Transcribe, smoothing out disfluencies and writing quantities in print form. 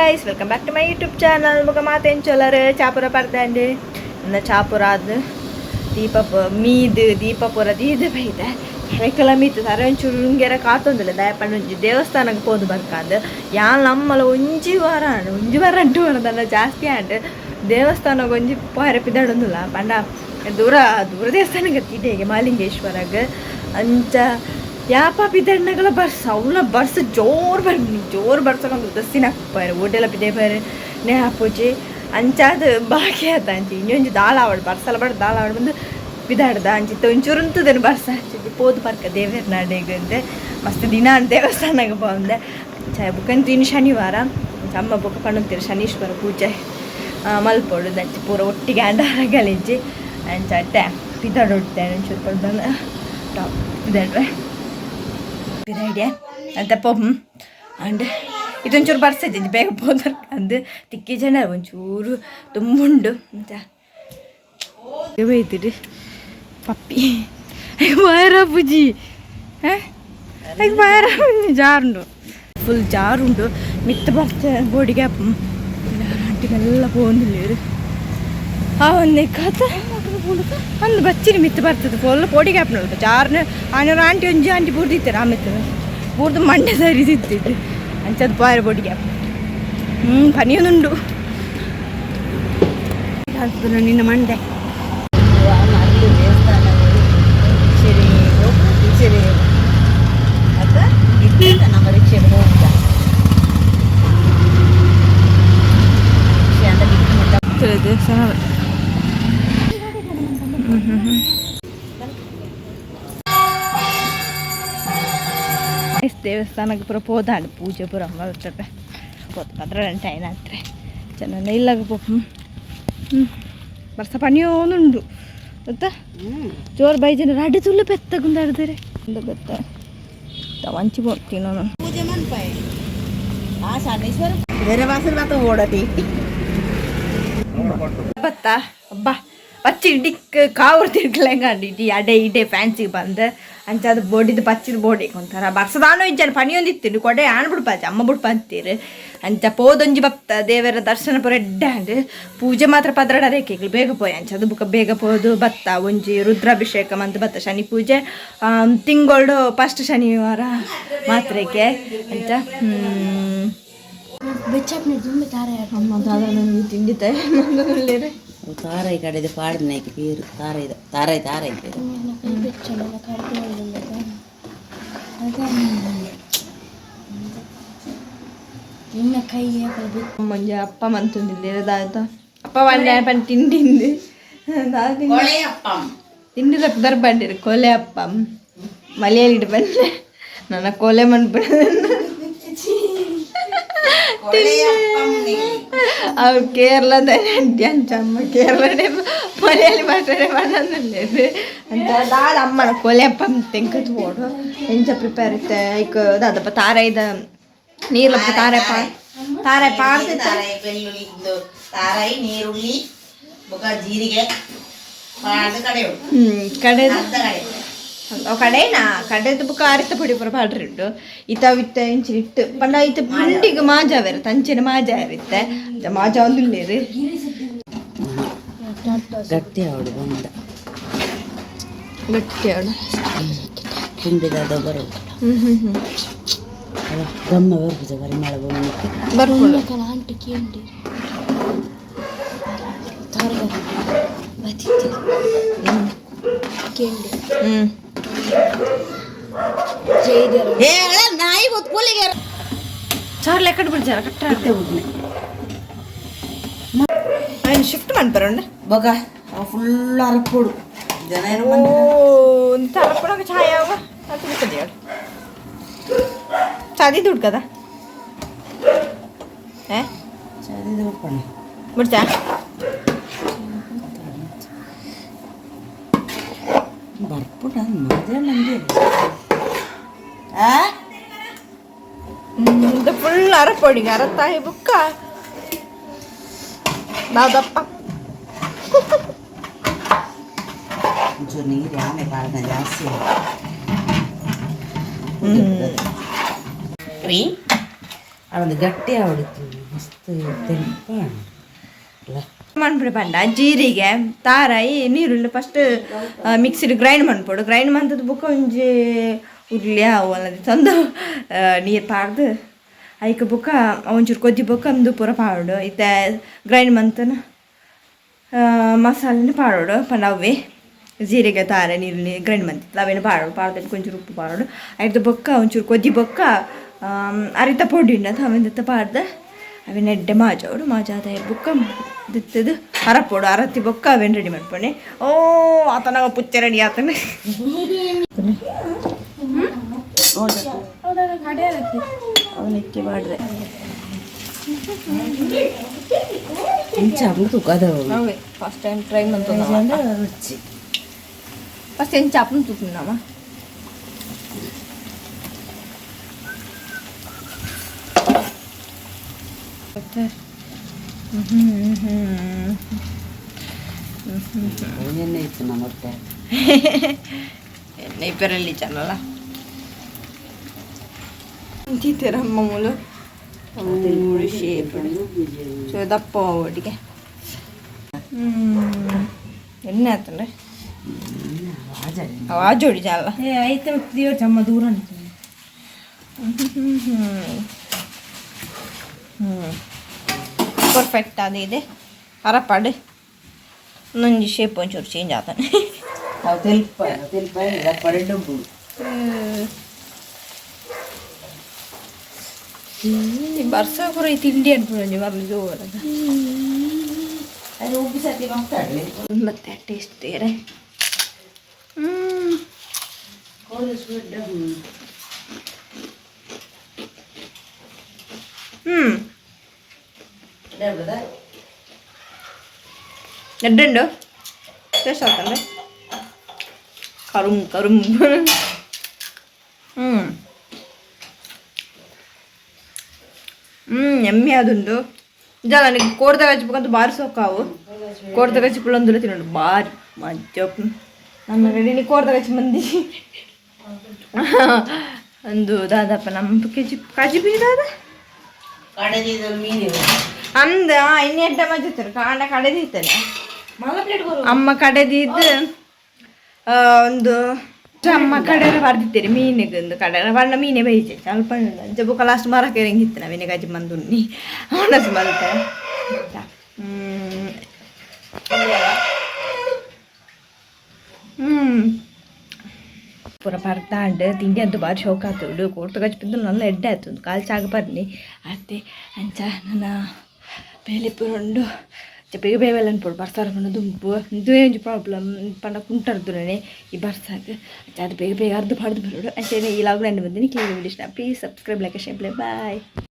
Guys, welcome back to my YouTube channel. ಮುಗ ಮಾತೇನು ಚೊಲರ್ ಚಾಪುರ ಪರ್ದಂಡು ಇನ್ನ ಚಾಪುರ ಅದು ದೀಪ ಮೀದು ದೀಪ ಪೂರ ದೀದ ಬೈದೆ ತರೆಕೆಲ ಮೀತು ತರೆ ಒಂಚೂರು ಉಂಗೆರ ಕಾತೊಂದಿಲ್ಲ ದಾಯ ಒಂಜಿ ದೇವಸ್ಥಾನಕ್ಕೆ ಪೋದು ಬರ್ಕಂದು ಯಾನ್ ನಮ್ಮಲ ಒಂಜಿ ವಾರ ಆಂಡ್ ಒಂಜಿ ವಾರ ಅಂಟು ವಾರ ಜಾಸ್ತಿ ಆಂಡ್ ದೇವಸ್ಥಾನಕ್ಕೆ ಒಂಜಿ ಪೋಯರೆ ಪಿದಾಡೊಂದುಲ್ಲ ಪಂಡ ದೂರ ದೂರ ದೇವಸ್ಥಾನಕ್ಕೆ ತಿಡೆಗೆ ಮಾಲಿಂಗೇಶ್ವರಗ್ ಅಂಚ ಯಾಪ ಪಿದಡ್ನಗಲ ಬರ್ಸ ಅವ್ಲ ಬರ್ಸ ಜೋರು ಬರ್ನಿ ಜೋರು ಬರ್ಸಕೊಂದು ಉದಸ್ಸಿನ ಹಾಕ್ಪಾರೆ ಓಡೆಲ್ಲ ಪಿದೆ ಪಾರೆ ನೇ ಹಾಪುಜಿ ಅಂಚಾದ ಬಾಕಿ ಆತ ಅಂಚಿ ಇನ್ನೊಂಜಿ ದಾಳ ಆವಡ್ ಬರ್ಸಲ ಬಡ ದಾಳ ಆವಡ್ ಬಂದು ಪಿದಾಡ್ದ ಅಂಚಿತ್ತ ಒಂಚೂರು ಉಂತುದೇನು ಬರ್ಸ ಅಂಚಿ ಪೋದು ಪರ್ಕ ದೇವೇರ್ ನಾಡೆಗ್ ಅಂದೆ ಮಸ್ತ್ ದಿನ ದೇವಸ್ಥಾನಕ್ಕೆ ಪೋಂದೆ ಅಂಚ ಬುಕ್ಕಂತ ಇನ್ನು ಶನಿವಾರ ಅಮ್ಮ ಬೊಕ್ಕ ಪಂಡೊಂತೀರು ಶನೀಶ್ವರ ಪೂಜೆ ಮಲ್ಪೊಡು ಅಂಚಿ ಪೂರ ಒಟ್ಟಿಗೆ ಅಂಡಾರ ಗಲಿಂಚಿ ಅಂಚ ಅಟ್ಟೆ ಪಿದಾಡೊಡ್ತೆ ಒಂಚೂರು ಪಡ್ದಲ್ಲ ಟಾಪ್ ಪಿದಾಡ್ರೆ ಪಿದಾಡ್ಯ ಅಂತ ಪೊಮ್ ಅಂಡ್ ಇದೊಂಚೂರು ಬರ್ಸಜ್ಜಿ ಬೇಗ ಪೋದರ್ಕಂದು ತಿಕ್ಕಿ ಜನ ಒಂಚೂರು ತುಂಬುಂಡು ಅಂತ ಬೈತಿರಿ ಪಪ್ಪಿ ಬಾರ ಪುಜಿ ಬಾರ ಜಾರುಂಡು ಫುಲ್ ಜಾರುಂಡು ಮಿತ್ತ ಬರ್ತ ಬೋಡಿಗೆ ಆಂಟಿಗೆಲ್ಲ ಪೋಂದಿಲ್ಲೇರು ಆ ಒಂದೇ ಕಥ ಒಂದು ಬಚ್ಚಿನ ಮಿತ್ತ ಬರ್ತದೆ ಫುಲ್ ಪೊಡಿ ಗ್ಯಾಪ್ ಜಾರ್ನ ಆನೂರು ಆಂಟಿ ಒಂಜಿ ಆಂಟಿ ಬೂರ್ದಿತ್ತಾರೆ ಆಮೆತ್ತು ಬೂರ್ದು ಮಂಡೆ ಸರಿದಿತ್ತಿದ್ದು ಅಂಚದ ಪಾಯರ ಪೊಡಿ ಗ್ಯಾಪ್ ಪನಿಯೊಂದುಂಡು ನಿನ್ನ ಮಂಡೆ ನಮ್ಮ ರಿಕ್ಷೆ ಹೋಗುದ ದೇವಸ್ಥಾನ ದೇವಸ್ಥಾನಕ್ಕೆ ಪೂರ ಪೋದಾಂಡ್ ಪೂಜೆ ಪೂರ ಮಲ್ತದೆ ಪೋತು ಪದ್ರ ಗಂಟೆ ಆಯ್ನಾತ್ರೆ ಚೆನ್ನ ಇಲ್ಲಾಗ ಪೋಪು ಬರ್ಸ ಪನಿಯೋನುಂಡು ಗೊತ್ತಾ ಜೋರು ಬೈಜನ ರಡ್ಡು ತುಲ್ಲು ಬೆತ್ತ ಗುಂದಾಡ್ತಾರೆ ಬೆತ್ತ ವಂಚಿ ಹೋಗ್ತೀನಿ ನಾನು ಪೂಜೆ ಮನ್ಪಾಯ ಆ ಶನೇಶ್ವರ ಬೇರೆ ವಾಸನ ಮಾತ್ರ ಓಡತಿ ಬತ್ತ ಅಬ್ಬಾ ಪಚ್ಚಿ ಡಿಕ್ ಕಾವರ್ ತಿರ್ಗ್ಲೆಂಗಾಂಡ್ ಇಡೀ ಅಡೆ ಇಡೆ ಫ್ಯಾನ್ಸಿಗೆ ಬಂದು ಅಂಚಾದ ಬೋಡಿದ ಪಚ್ಚಿದ ಬೋಡಿ ಒಂಥರ ಬರ್ಸದಾನೋ ಇಜ್ಜಾನ ಪನಿಯೊಂದಿತ್ತು ಕೊಡೆ ಆಣ್ ಬಿಡ್ಪಾಚ ಅಮ್ಮ ಬಿಡ್ಪ ಅಂತೀರು ಅಂಚ ಪೋದೊಂಜಿ ಬಪ್ತ ದೇವರ ದರ್ಶನ ಪೂರ ಎಡ್ಡೆ ಪೂಜೆ ಮಾತ್ರ ಪದ್ರಡ ರೇಖೆಗಳು ಬೇಗ ಪೋಯ್ ಅಂಚ ಅದು ಬುಕ್ಕ ಬೇಗ ಪೋದು ಬತ್ತ ಒಂಜಿ ರುದ್ರಾಭಿಷೇಕ ಮಂತ್ ಬತ್ತ ಶನಿ ಪೂಜೆ ತಿಂಗಳು ಫಸ್ಟ್ ಶನಿವಾರ ಮಾತ್ರಕ್ಕೆ ಅಂತ ಅಮ್ಮ ದಾದ ನನಗೆ ತಿಂಡಿ ತಯಾರು ತಾರೈ ಕಡೆದು ಪಾಡ್ದನೈಕ್ ಪೇರು ತಾರೈ ತಾರೈ ತಾರೈ ಪೇರು ಮಂಜ ಅಪ್ಪ ಮಂತೊಂದಿಲ್ಲ ದಾದ ಅಪ್ಪ ಬಂಡೆ ಪನ್ ತಿಂಡಿಂದು ತಿಂಡಿ ತಪ್ಪು ಬಂಡಿರು ಕೊಲೆ ಅಪ್ಪ ಮಲಯಾಳಿಡ್ ಬಂದೆ ನನ್ನ ಕೊಲೆ ಮನ್ಪು ಅವ್ರು ಕೇರಳದ ಅಂಚಮ್ಮ ಕೇರಳನೇ ಮಲಯಾಳಿ ಭಾಷೆ ಪನ್ನೊಂದುಲ್ಲೆರ್ ಅಂತ ದಾದ ಅಮ್ಮನ ಕೊಲೆ ಅಪ್ಪ ತೆಂಕತ್ ಬೋಡು ಎಂಚ ಪ್ರಿಪೇರ್ ಇತ್ತೆ ಐಕ್ ದಾದಪ್ಪ ತಾರೈದ ನೀರ್ಲಪ್ಪ ತಾರೆ ಪಾ ತಾರೆ ಪಾಡ್ದು ತಾರೈ ಬೆಳ್ಳುಳ್ಳಿ ಇದು ತಾರೈ ನೀರುಳ್ಳಿ ಬೊಕ ಜೀರಿಗೆ ಪಾಡ್ದು ಕಡೆಯೋಡು ಕಡೆದು ಅರ್ಧ ಕಡೆ ಕಡೆನಾ ಕಡೆದು ಬುಕ್ಕ ಅರಿತ ಪೊಡಿ ಪೂರ ಪಾಡ್ರುಂಡು ಇತ್ತ ಇತ್ತ ಇಂಚಿನ ಇಟ್ಟು ಪಂಡ ಇತ್ತ ಪುಂಡಿಗೆ ಮಾಜಾವೆರ್ ತಂಚಿನ ಮಾಜ ಇತ್ತೆ ಮಾಜ ಒಂದುಲ್ಲೇರು ಗಟ್ಟಿ ಅವಡು ಬಂದ ಗಟ್ಟಿ ಅವಳು ಪುಂಡಿದ ಬರೋದು ಗಮ್ಮ ಬರ್ಪುಜ ಪರಿಮಳ ಬೊಮ್ಮಕ್ಕೆ ಬರ್ಪುಂಡು ನಾಯಿ ಕೂಲಿಗೆ ಚಾರ್ಲ ಎಕ್ಕಡೆ ಬಿಡ್ಜಾರ ಕಟ್ಟ ఆయన షిఫ్ట్ మన్పరండి ಬೊಕ ಫುಲ್ ಅರಪೋಡು ಜನ ಏನು ఓ ఇంత అరపడం ఛాయ అది చది దుడ్డు కదా ఏ ಚದಿ ದುಡ್ಡು ಬಿಡ್ಚಾ ಬರ್ಪುಡ ಮಾತ್ರ ನಂಗೆ ಇದು ಫುಲ್ ಅರಪೊಡಿಗೆ ಅರತ್ತಾಯಿ ಬುಕ್ಕ ದಾದಪ್ಪ ಒಂಚೂರು ನೀರು ಆಮೆ ಕಾರಣ ಜಾಸ್ತಿ ಅವನು ಗಟ್ಟಿ ಅವಡಿತ್ತು ಮಸ್ತ್ ತೆಲ್ಪಾಂಡ್. ಮನ್ಪುಡು ಪಂಡ ಜೀರಿಗೆ, ತಾರಾಯಿ, ನೀರುಳ್ಳಿ ಫಸ್ಟ್ ಮಿಕ್ಸಿಡ್ ಗ್ರೈಂಡ್ ಮನ್ಪೊಡು. ಗ್ರೈಂಡ್ ಮಂತದ ಬೊಕ್ಕ ಒಂಜಿ ಉರ್ಲಿ ಅವು ತಂದು ನೀರು ಪಾಡ್ದು ಐಕ್ ಬೊಕ್ಕ ಒಂಚೂರು ಕೊದ್ದಿ ಬೊಕ್ಕ ಅಂದು ಪೂರ ಪಾಡೋಡು. ಇತ್ತೆ ಗ್ರೈಂಡ್ ಮಂತನ ಮಸಾಲೆನ ಪಾಡೋಡು. ಪಂಡ ಅವೇ ಜೀರಿಗೆ, ತಾರೆ, ನೀರುಳ್ಳಿ ಗ್ರೈಂಡ್ ಮಂತಿತ್ತು, ಅವೇನು ಪಾಡೋಡು. ಪಾಡ್ದು ಒಂಚೂರು ಉಪ್ಪು ಪಾಡೋಡು. ಐದು ಬೊಕ್ಕ ಒಂಚೂರು ಕೊದ್ದಿ ಬೊಕ್ಕ ಅರಿತ ಪೊಡಿ ಉಂಡದು, ಅವೆನ್ ಪಾಡ್ದು ಅವೆನ್ ಎಡ್ಡೆ ಮಾಜೋಡು. ಮಾಜಾದ ಬೊಕ್ಕ ದಿತ್ತದು ಅರಪೋಡು. ಅರತಿ ಬೊಕ್ಕ ಅವೇನು ರೆಡಿ ಮಾಡ್ಪಣೆ. ಓ ಆತನ ಪುಚ್ಚೆ ರೆಡಿ ಆತನ. ಅವನಕ್ಕೆ ಮಾಡ್ರೆ. ಇಂಚ ತೂಕ ಅದ. ಅವೇ ಫಸ್ಟ್ ಟೈಮ್ ಟ್ರೈ ಮಂತ. ರುಚಿ. ಫಸ್ಟ್ ಎಂಚ ಆಪುಂಡು ತೂಪುನಮ. ಎಣ್ಣೆ ಇತ್ತು ನಮ್ಮ ಹೊಟ್ಟೆ. ಎಣ್ಣೆ ಪೆರಲಿ ಚಾನಲ್ಲ ಅಂತಿತ್ತೆರಮ್ಮ ಮೂಲು ಶೇಪ್ ಸೊ ದಪ್ಪ ಒಟ್ಟಿಗೆ ಎಣ್ಣೆ ಆತಂದ್ರೆ ಅವ ಜೋಡಿ ಚಾಲ. ಏ ಐತೆ ಚಮ್ಮ ದೂರ. ಪರ್ಫೆಕ್ಟ್ ಅದೇ ಇದೆ. ಅರಪಾಡು ಒಂದೊಂದು ಶೇಪ್ ಒಂಚೂರು ಚೇಂಜ್ ಆತಾನೆ. ಅವು ತೆಲ್ಪ ತೆಲ್ಪ ದಪ್ಪಡೆ ಡಬ್ಬು. ಬರ್ಸ ಪೂರ ಈ ತಿಂಡಿ ಅನ್ಪುಂಡು ಬರ್ಲಿ ಜೋರದ. ಅದು ಉಬ್ಬಿ ಸತಿ ಮಾತಾಡಲಿ. ಮತ್ತೆ ಟೇಸ್ಟ್ ಬೇರೆ. ಹ್ಞೂ ಎಡ್ಡುಂಡು, ಟೇಸ್ಟ್ ಆಗ್ತದೆ. ಕರುಮ್ ಕರುಮ್. ಹ್ಞೂ ಹ್ಞೂ ಎಮ್ಮೆ ಅದುಂಡು ನಿಜ. ನನಗೆ ಕೋರ್ದ ಕಚ್ಬೇಕಂತ ಭಾರಿ ಸೊಕ್ಕಾವು. ಕೋರ್ದ ಕಚ್ಚಿಪುಳ್ಳೊಂದುಲ ತಿನ್ನುಂಡು ಭಾರಿ ಮಜ್ಜ. ನಮ್ಮ ರೆಡಿ ಕೋರ್ದ ಕಚ್ಚಿ ಮಂದಿ ಒಂದು ದಾದಪ್ಪ ನಮ್ಮ ಕೆಜಿ ಕಾಜಿ ಬೀಜ ದಾದ. ಮೀನು. ಅಂದ ಇನ್ನು ಎಡ್ಡೆ ಮಜ್ಜುತ್ತಾರೆ ಕಾಂಡ ಕಡೆದಿತ್ತಾನೆ ಅಮ್ಮ. ಕಡೆದಿದ್ದು ಒಂದು ಅಮ್ಮ ಕಡೆ ಬರ್ದಿತ್ತೀರಿ ಮೀನಿಗೆ. ಒಂದು ಕಡೆ ಬಣ್ಣ ಮೀನೇ ಬೈಜೆ ಸ್ವಲ್ಪ ಅಂಚ. ಬೊಕ ಲಾಸ್ಟ್ ಮರಕ್ಕೆ ಇತ್ತು ಮೀನಿಗೆ ಅಜ್ಜಿ ಮಂದುನ್ನಿ ಒಣಸು ಮಲ್ತೆ. ಹ್ಞೂ ಪೂರ ಪರ್ದಾಂಡ್ ತಿಂಡಿ ಅಂತೂ ಭಾರಿ ಶೋಕ್ ಆತುಂಡು. ಕೋರ್ತು ಕಚ್ಪಿದ್ದು നല്ല ಎಡ್ಡೆ ಆಯ್ತು. ಕಾಲು ಚಾಗ ಬರ್ನಿ ಅತ್ತೆ. ಅಂಚ ನನ್ನ ಬೇಲೆ ಪೂರ ಉಂಡು. ಬೇಗ ಬೇಗ ಅನ್ಪೋಡು ಬರ್ಸಾರ ಪಂಡ ದುಂಪು ಇದು ಒಂಜಿ ಪ್ರಾಬ್ಲಮ್ ಪಂಡ ಕುಂಟರ್ದುನೆ ಈ ಬರ್ಸಾಗ. ಅಂಚ ಅದು ಬೇಗ ಬೇಗ ಅರ್ಧ ಪಡ್ದು ಬರೋಡು. ಅಂಚನೆ ಈ ಲಾಗ್ ನಾನು ಬಂದಿನಿ. Clean video please subscribe, like, share. Bye.